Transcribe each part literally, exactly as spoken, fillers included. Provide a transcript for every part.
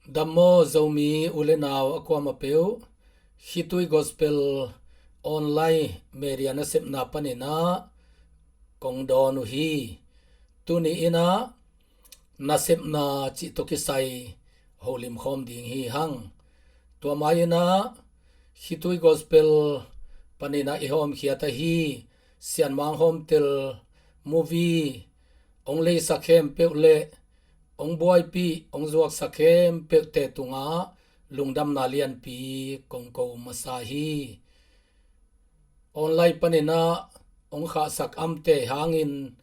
Dammaw Zomi u le nau a kuamah peuh, Khitui Gospel online media nasepna paninah kong dawn uh hi. Tuni innah nasepna cih tawh kisai holim khawm ding hi hang. Tua mai innah Khitui Gospel paninah i hawmkhiat ahi Sianmang Hawmtel movie hong leisak khempeuh le hong buaipih, hong zuaksak khempeuhte tungah lungdamna lianpi kong ko masa hi. Online paninah hong khahsak amte hangin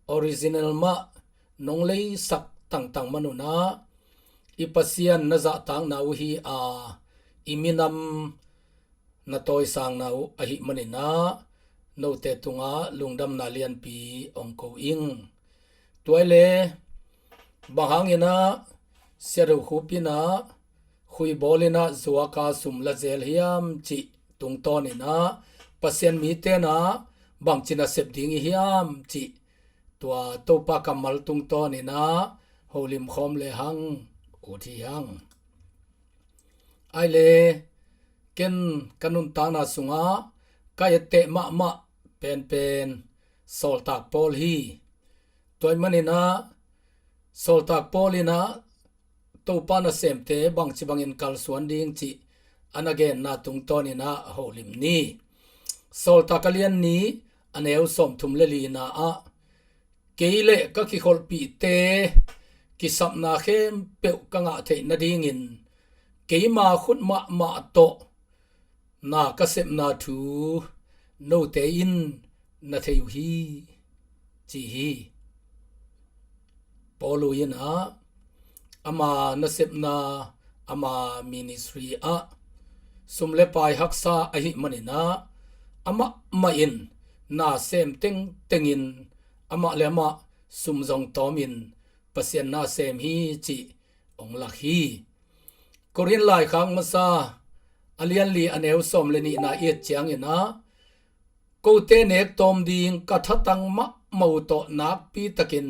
original mah nong leisak tangtang manunah i Pasian na zahtakna uh hi a, i minam na tawisangna uh ahih maninah note tungah lungdamna lianpi hong ko ing. Tuai le bang hanginah Siado Khup innah khuibawl innah zuaka sum la zel hiam cih tungtawninah Pasian mitenah bangci nasep ding i hiam cih tua Topa kammal tungtawninah holim khawm le hang ut hi hang. Ai le ken ka nuntakna sungah ka etteh mahmah penpen Sawltak Paul hi. Tuai maninah Sawltak Paul innah Topa nasemte bangci bangin kalsuan ding cih a na genna tungtawninah holim ni. Sawltak a lian ni a neu sawmthum le lina ah kei le ka kikholhpihte kisapna khempeuh ka ngah theih nadingin keima khut mahmah tawh na ka sepna thu note in na thei uh hi ci hi. Paul uh innah ama nasepna ama ministry ah sum le pai haksa ahih maninah amah mah in na sem tengtengin amah le amah sum zong tawmin Pasian na sem hi cih hong lak hi. Korin laikhak masa a lianli a neu sawm le nihna i et cianginah kote nek tawm ding ka thatang mahmah uh tawh nakpi takin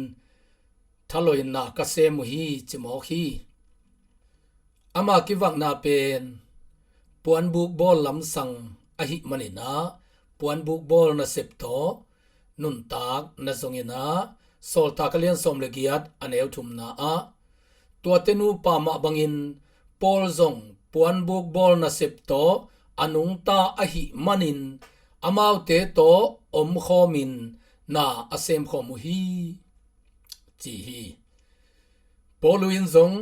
thalawina ka sem uh hi ci mawk hi. Ama kivakna pen puanbuk bawl lamsang ahih maninah puanbuk bawl nasep tawh nuntak na zonginah Sawltak a lian sawm le giat a neu thumna ah tuate nupa mah bangin Paul zong puanbuk bawl nasep tawh a nungta ahih manin amaute tawh omkhawmin na a semkhawm uh hi ci hi. Paul uh in zong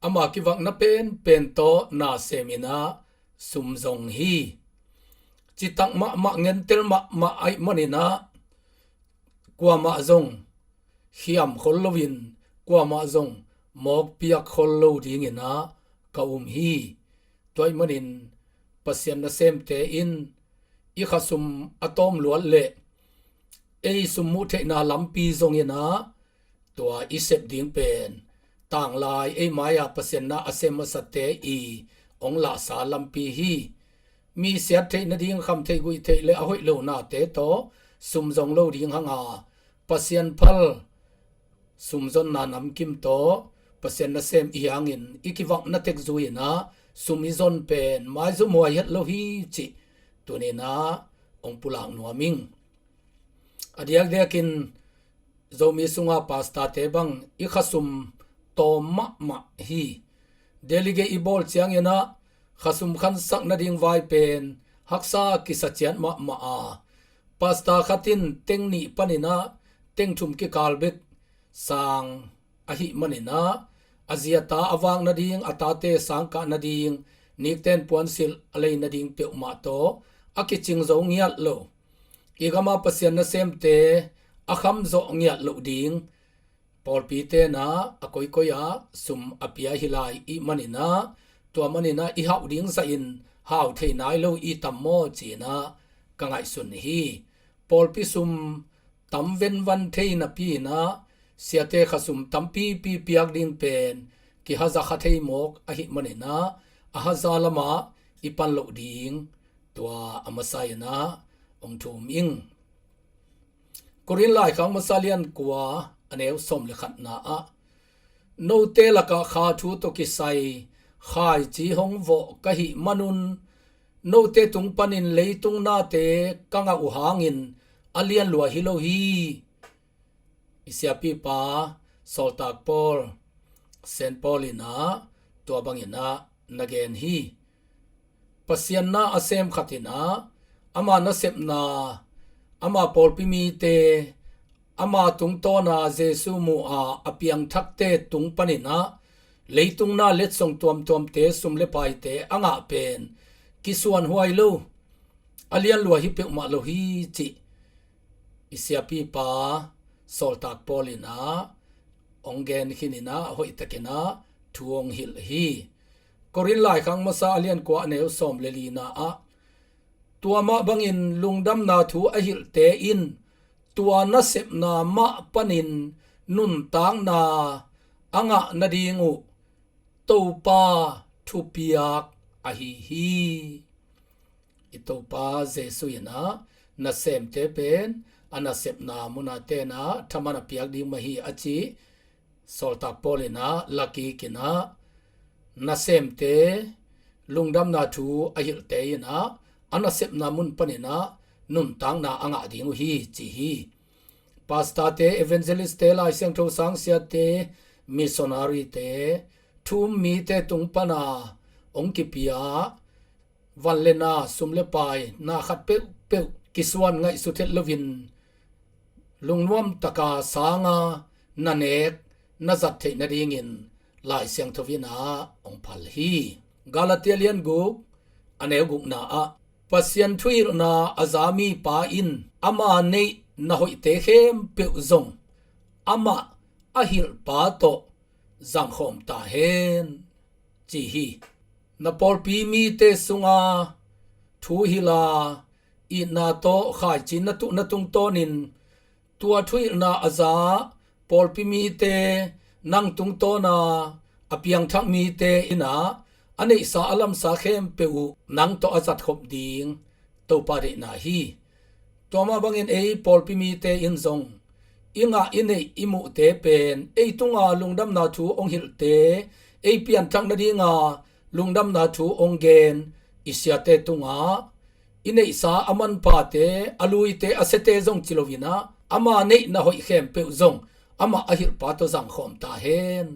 ama kivakna penpen tawh na seminah sum zong hi. Citak mahmah ngentel mahmah ahih maninah kuamah zong khiam khol loin kuamah zong mawkpiak khol lo dinginah ka um hi. Tuai manin Pasian nasemte in i khasum a tawm luat le ei sum muh theihna lampi zonginah tua i sep ding pen tanglai ei mai-a Pasian na a sem masate i hong lahsa lampi hi. Mi siat theih nading kham theih guih theih le a hoih lo nate tawh sum zong lo ding hanga Pasian phal sum zonna namkim tawh Pasian nasem i hi hangin i kivakna tek zui-inah sum i zon pen maizum huai het lo hi cih tuninah hong pulak nuam ing. A diakdiakin Zomi sunga pastate bang i khasum tawm mahmah hi. Delegate i bawl cianginah khasum khansak nading vai pen haksa kisa ciat mahmah a, pasta khat in teng nih paninah teng thum kikal bek sang ahih maninah a zi a ta a vak nading, a tate sangkah nading, nikten puansilh a lei nading peuhmah tawh a kicing zo ngiat lo. I gama Pasian nasemte a kham zawh ngiat loh ding pawlpi tenah a koikoi-ah sum a pia hi lai ih maninah tua maninah i hauh ding zahin hau thei nai lo i tam maw cinah ka ngaihsun hi. Pawlpi sum tam venvan thei napi inah siate khasum tampipi piak ding pen kihaza kha thei mawk ahih maninah a haza lamah i pan loh ding tua a masa inah hong thum ing. Korin laikhak masa lian kua a neu sawm le khatna ah Note lakah kha thu tawh kisai khaici hong vawh ka hih manun note tung panin leitung nate ka ngah uh hangin a lianlua hi lo hi. I siapipa sawltak Paul, Saint Paul in ah tua bangin ah na gen hi. Pasian na a sem khat in ah ama nasepna, ama pawlpi mite, ama tungtawna Jesu mu a a piangthakte tung panin ah leitung na letsong tuamtuamte, sum le paite a ngah pen kisuan huai lo, a lianlua hi peuhmah lo hi cih i siapipa sawltak Paul in ah hong gen khin in ah hoihtakin ah thu hong hilh hi. Korin laikhak masa a lian kua a neu sawm le lina ah, tua mah bangin lungdamna thu a hilhte in tua nasepna mah panin nuntakna a ngah nading uh Topa thupiak ahi hi. I Topa Jesu in ah nasemte pen a nasepna muna ten ah thaman a piak ding mah hi a ci. Sawltak Paul in ah lakikin ah nasemte lungdamna thu a hilhte in ah a nasepna mun panin ah nuntakna a ngah ding uh hi ci hi. Pastorte, evangelistte, Lai Siangtho sangsiate, missionaryte, thu um mite tung pana hong kipia van le na, sum le pai, na khat peuhpeuh kisuan ngaihsut het loin lungnuam taka sanga na nek na zat theih nadingin Lai Siangtho in ah hong phal hi. Galatia lian guk a neu gukna ah, Pasian thuhilhna a za mipa in ama neih na hoihte khempeuh zong amah a hilhpa tawh zangkhawm ta hen ci hi. Na pawlpi mite sunga thu hilh a itna tawh khaici na tuhna tungtawnin tua thuhilhna a za pawlpi mite, nang tungtawna a piangthak mite in ah a neihsa a lamsa khempeuh uh nang tawh a zatkhop ding Topa deihna hi. Tua mah bangin ei pawlpi mite in zong i ngah i neih i muhte pen ei tunga lungdamna thu hong hilhte, ei pianthak nadinga lungdamna thu hong gen i siate tungah i neihsa a manphate, a luite, a siate zong ci loin ah ama neih na hoih khempeuh zong amah a hilhpa tawh zangkhawm ta hen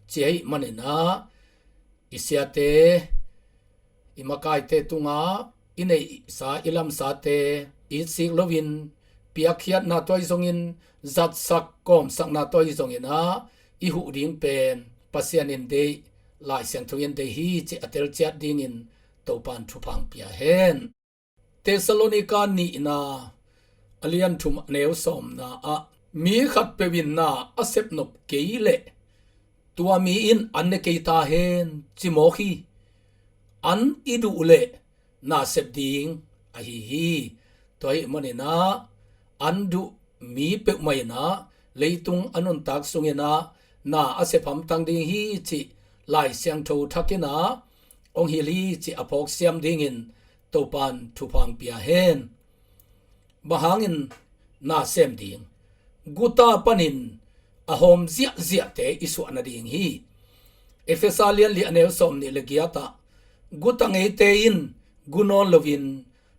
ci ahih manin ah i siate, i makaite tungah i neihsa i lamsate i sik loin piakkhiatna tawh ahi zongin zatsak kawmsakna tawh ahi zongin ah i huh ding pen Pasian in deih, Lai Siangtho in deih hi cih a telciat dingin Topan thupha hong pia hen. Thessalonika nihna a lian thum a neu sawmna ah, mi khatpeuh in na a sepnop kei leh tua mi in an ne kei ta hen ci mawk hi. An i duh leh na sep ding ahi hi. Tua ahih manin ah an duh mi peuhmah in ah leitung a nuntak sungin ah na a sep hamtang ding hi cih Lai Siangtho thakin ah hong hilh hi cih a phawksiam dingin Topan thupha hong pia hen. Bang hangin na sem ding? Guta panin a hawm ziahziahte i suah nading hi. Efesa lian li a neu sawm nih le giat ah, guta ngeite in gu nawn loin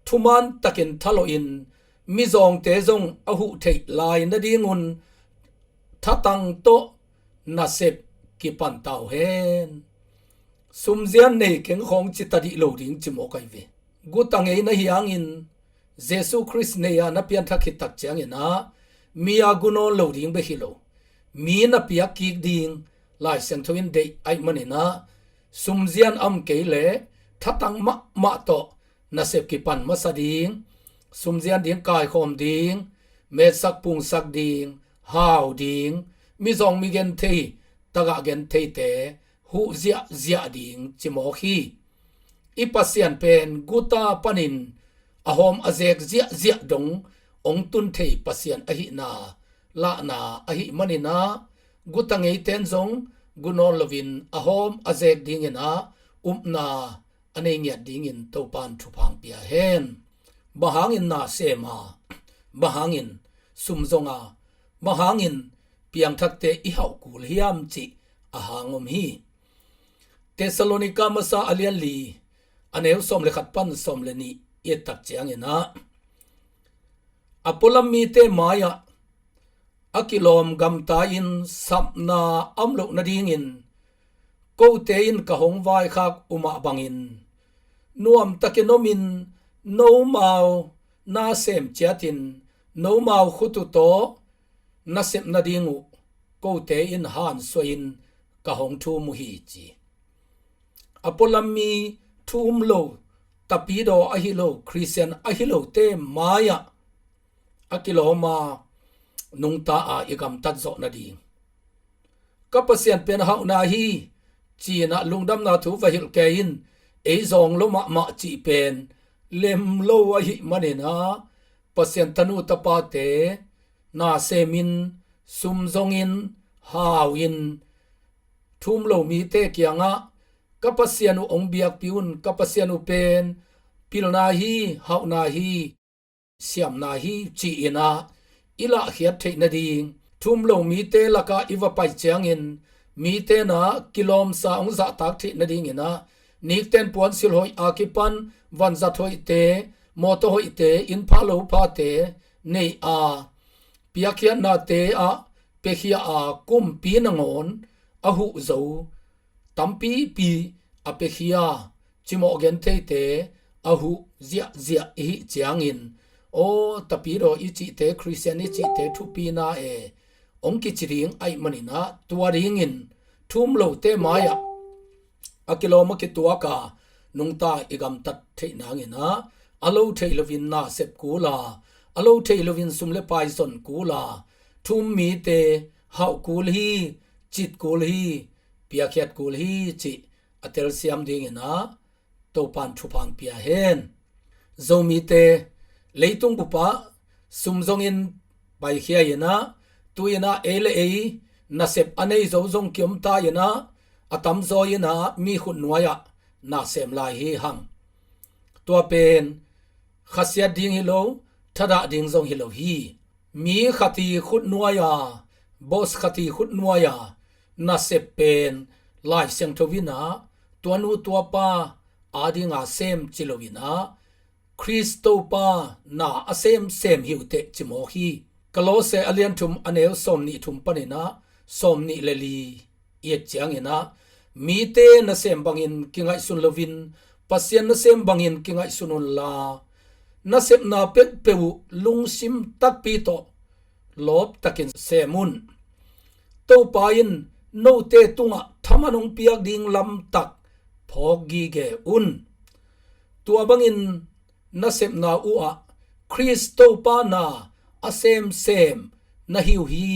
thuman takin thalawhin mizawngte zong a huh theih lai nadingun thatang tawh nasep kipan ta uh hen. Sumzian nei keng khawng ci ta dih lo ding ci mawk ahi ve. Guta ngei na hi hangin Jesu Khrist nei-a na pianthak khit tak ciangin ah mi a gu nawn lo ding bek hi lo, mi na piak kik ding Lai Siangtho in deih ahih manin ah sumzian a om kei leh thatang mahmah tawh nasep kipan masa ding, sumzian ding, kaikhawm ding, metsak pungsak ding, hau ding, mizawng migenthei, tagah gentheite huh ziahziah ding ci mawk hi. I Pasian pen guta panin a hawm a zek ziahziah dong hong tun thei Pasian ahihna lahna ahih manin ah guta ngeiten zong gu nawn loin a hawm a zek dingin ah upna a nei ngiat dingin Topan thupha hong pia hen. Bang hangin na sem a, bang hangin sum zong a, bang hangin piangthakte i hauh kul hiam cih a hang om hi. Thessalonika masa a lian li, a neu sawm le khat pan sawm le nih i et tak ciangin ah, a pualam mite mai-ah a kilawm gamta-in sapna a om loh nadingin kote in ka hong vaikhak uh mah bangin nuamtakin omin nomau na sem ciatin nomau khut uh tawh na sep nading uh kote in hansuahin ka hong thum uh hi ci. A pualam mi thu um lo, tapidaw ahi lo, Khristian ahi lote mai-ah a kilawm a nungta a i gamtat zawh nading. Ka Pasian pen hauhna hi, ci-in ah lungdamna thu va hilh kei in, ei zawng lo mahmah cih pen lem lo ahih manin ah Pasian tanu tapate na semin, sum zongin, hau-in, thu um lo mite kiangah ka Pasian uh hong biakpih un, ka Pasian uh pen pilna hi, hauhna hi, siamna hi, ci-in ah i lahkhiat theih nading, thu um lo mite lakah i va pai ciangin mite in ah kilawmsa hong zahtak theih nadingin ah nikten puansilh hoih a kipan vanzat hoihte, mawtaw hoihte, inn pha lo phate nei a, piakkhiatnate ah piakhia a, kumpi nangawn a huh zo tampipi a piakhia, cimawh gentheite a huh ziahziah i hih ciangin, aw, tapidaw i cihte, Khristian i cihte thupina e, hong kici ding ahih manin ah tua dingin thu um lote mai-ah a kilawm a kituak a nungta i gamtat theih nangin ah a lo thei loin na sep kul a, a lo thei loin sum le pai zon kul a, thu um mite hauh kul hi, cit kul hi, piakkhiat kul hi cih a telsiam dingin ah Topan thupha hong pia hen. Zomite leitung bupah sum zongin paikhia in ah, tu-in ah ei le ei nasep a nei zo zong kiom ta in ah, a tamzaw in ah mi khut nuai-ah na sem lai hi hang. Tua pen khasiat ding hi lo, thadah ding zong hi lo hi. Mi khat i khut nuai-a, boss khat i khut nuai-a nasep pen Lai Siangtho in ah tua nu tua pa adinga sem ci lo in ah, Khrist Topa na a semsem hi uh teh ci mawk hi. Kolose a lian thum a neu sawm nih thum panin ah sawm nih le li i et ciangin ah, mite nasem bangin kingaihsun loin Pasian nasem bangin kingaihsun unla, nasepna peuhpeuh uh lungsim takpi tawh lawptakin sem un. Topa in note tungah thaman hong piak ding lamtak phawk gige un. Tua bangin nasepna uh ah Khrist Topa na a semsem na hi uh hi.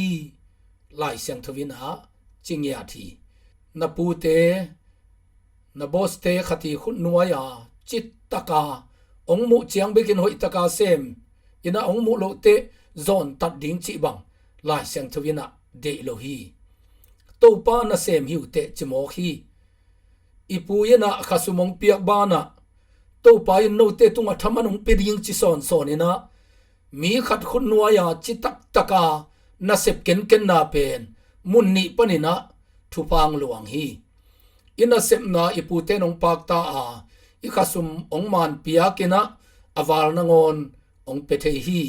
Lai Siangtho in ah ci ngiat hi. Na pute, na bawste khat i khut nuai-a citaka hong muh ciang bekin hoihtaka sem in ah hong muh loh teh zawntat ding cih bang Lai Siangtho in ah deih lo hi. Topa nasem hi uh teh ci mawk hi. I pu in ah khasum hong piak banah Topa in note tungah thaman hong pia ding ci sawnsawn in ah, mi khat khut nuai-a citaktaka nasep kenkenna pen mun nih panin ah thupha hong luang hi. I nasepna i pute in hong pakta a, i khasum hong man piak in ah a val nangawn hong pia thei hi.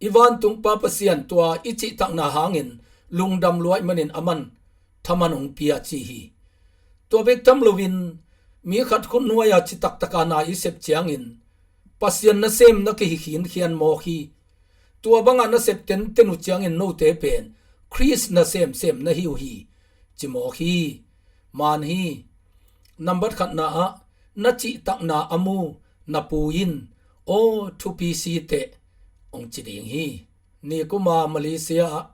I vantung Pa Pasian tua i cihtakna hangin lungdam lua ahih manin aman thaman hong pia ci hi. Tua bek tham loin mi khat khut nuai-a citaktaka na i sep ciangin Pasian nasem na kihi khinkhian mawk hi. Tua bangah nasep tenten uh ciangin note pen Khrist nasemsem na hi uh hi ci mawk hi. Man hi. Nambat khatna ah na cihtakna a mu na pu in, aw, thupi si teh, hong ci ding hi. Nikuma Malaysia ah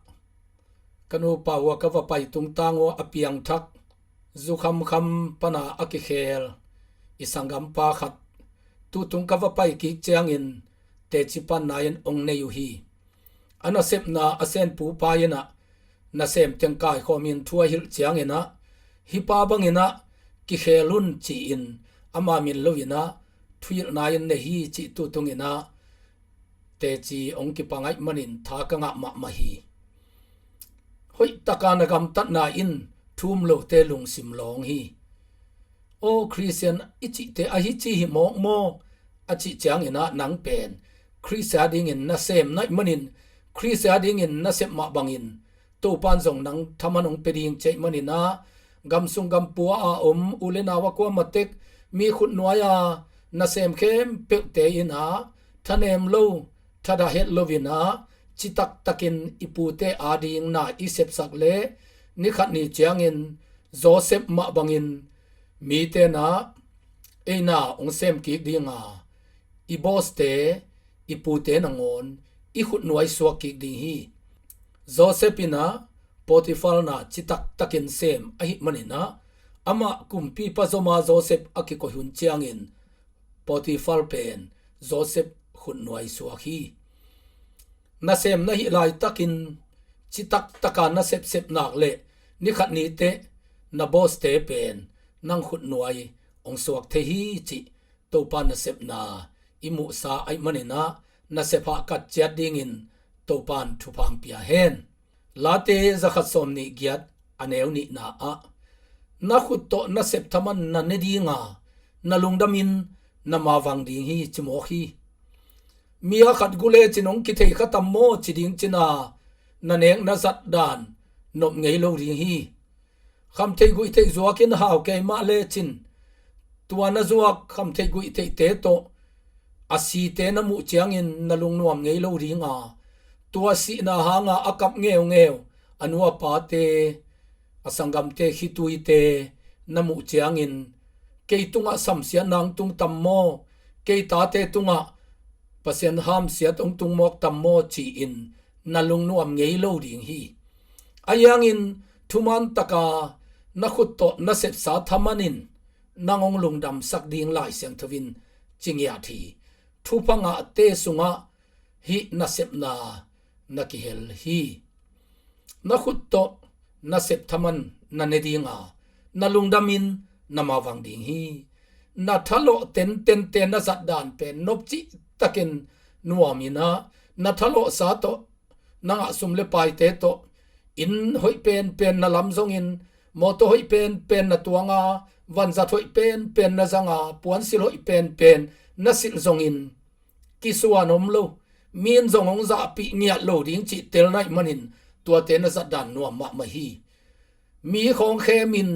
ka nupa uh a ka va pai tungtang uh a piangthak, zu khamkham pana a kikhel i sanggampa khat tutung ka va pai kik ciangin teci panna in hong nei uh hi. A nasepna a senpupa in ah nasem teng kaikhawmin thu a hilh ciangin ah, hih pa bangin ah kikhel un ci-in ama min loin ah thuhilhna in nei hi cih tutung in ah teci hong kipang ahih manin tha ka ngah mahmah hi. hoih taka na gamtatna in thu um lote lungsim lawng hi. Aw Khristian i cihte ahi ci hi mawkmawk a cih ciangin ah nang pen Khristian dingin na sem naih manin, Khristian dingin na sep mah bangin Topan zong nang thaman hong pia ding ci ahih manin ah, gamsung gampua a om u le nau a kuamah tek mi khutnuai a nasem khempeuhte in ah thanem lo, thadah het loin ah citaktakin i pute ading na i sepsak le ni khat ni ciangin Joseph mah bangin mite in ah ei na hong sem kik ding a, i bawste, i pute nangawn i khutnuai suak kik ding hi. Joseph in ah Potiphar na citaktakin sem ahih manin ah, amah kumpipa zoma Joseph a kikoih hun ciangin Potiphar pen Joseph khutnuai suak hi. Nasem na hih laitakin citaktaka na sepsep nak le ni khat ni teh na bawste pen nang khutnuai hong suak thei hi cih Topa nasepna i muhsa ahih manin ah, nasep hahkat ciat dingin Topan thupha hong pia hen. Late zakhat sawmnih giat a neu nihna ah, na khut tawh nasep thaman na ne ding a, na lungdamin na mavang ding hi ci mawk hi. Mi a khat gu lecin hong kithei kha tam maw ci ding cin a, na nek na zat dan nop ngei lo ding hi. Khamtheih guihtheih zuakin hau kei mah lecin, tua na zuak khamtheih guihtheihte tawh a site na muh ciangin na lungnuam ngei lo ding a, tua sihna hanga a kap ngeungeu a nu a pate, a sanggamte khituite na muh ciangin, kei tungah samsiatna hong tung tam maw, kei tate tungah Pasian hamsiat hong tung mawk tam maw ci-in na lungnuam ngei lo ding hi. Ahi hangin thuman taka na khut tawh na sepsa thaman in nang hong lungdamsak ding Lai Siangtho in ci ngiat hi. Thupha ngahte sungah hih nasepna na kihel hi. Na khut tawh na sep thaman na ne ding a, na lungdamin na mavang ding hi. Na thalawh tentente na zat dan pen nopcih takin nuam in ah, na thalawhsa tawh, na ngah sum le paite tawh, inn hoih penpen na lam zongin, mawtaw hoih penpen na tuang a, vanzat hoih penpen na zang a, puansilh hoih penpen na silh zongin, kisuan om lo, mi in zong hong zahpih ngiat lo ding cih tel na hih manin tuate na zat dan nuam mahmah hi. Mi khawng khemin,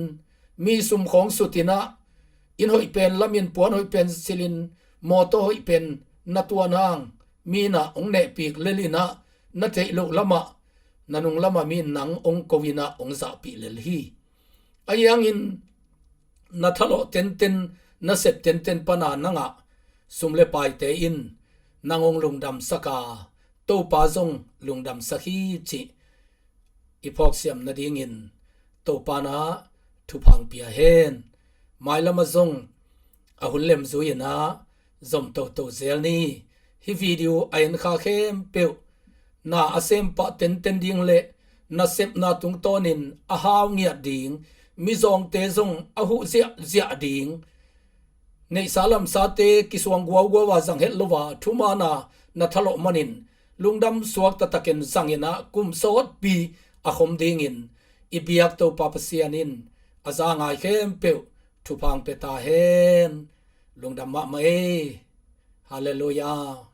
mi sum khawng sutin ah, inn hoih pen lamin, puan hoih pen silhin, mawtaw hoih pen na tuan hang, mi in ah hong nehpik lel in ah, na theih loh lamah, na nung lamah mi in nang hong ko in ah hong zahpih lel hi. Ahi hangin na thalawh tenten, na sep tenten pana na ngah sum le paite in nang hong lungdamsak a, Topa zong lungdamsak hi cih i phawksiam nadingin Topa in ah thupha hong pia hen. Mailamah zong a hun lem zui in ah zom toto zel ni. Hih video a en kha khempeuh na a sem pah tenten ding le nasepna tungtawnin a hau ngiat ding, mizawngte zong a huh ziahziah ding, neihsa lamsate kisuang guauguau a zang het lo a, thuman a na thalawh manin lungdam suak taktakin zang in ah kum sawtpi a khom dingin i biak Topa Pasian in a za ngai khempeuh thupha hong pia ta hen. Lungdam mahmah ei. Halleluiah.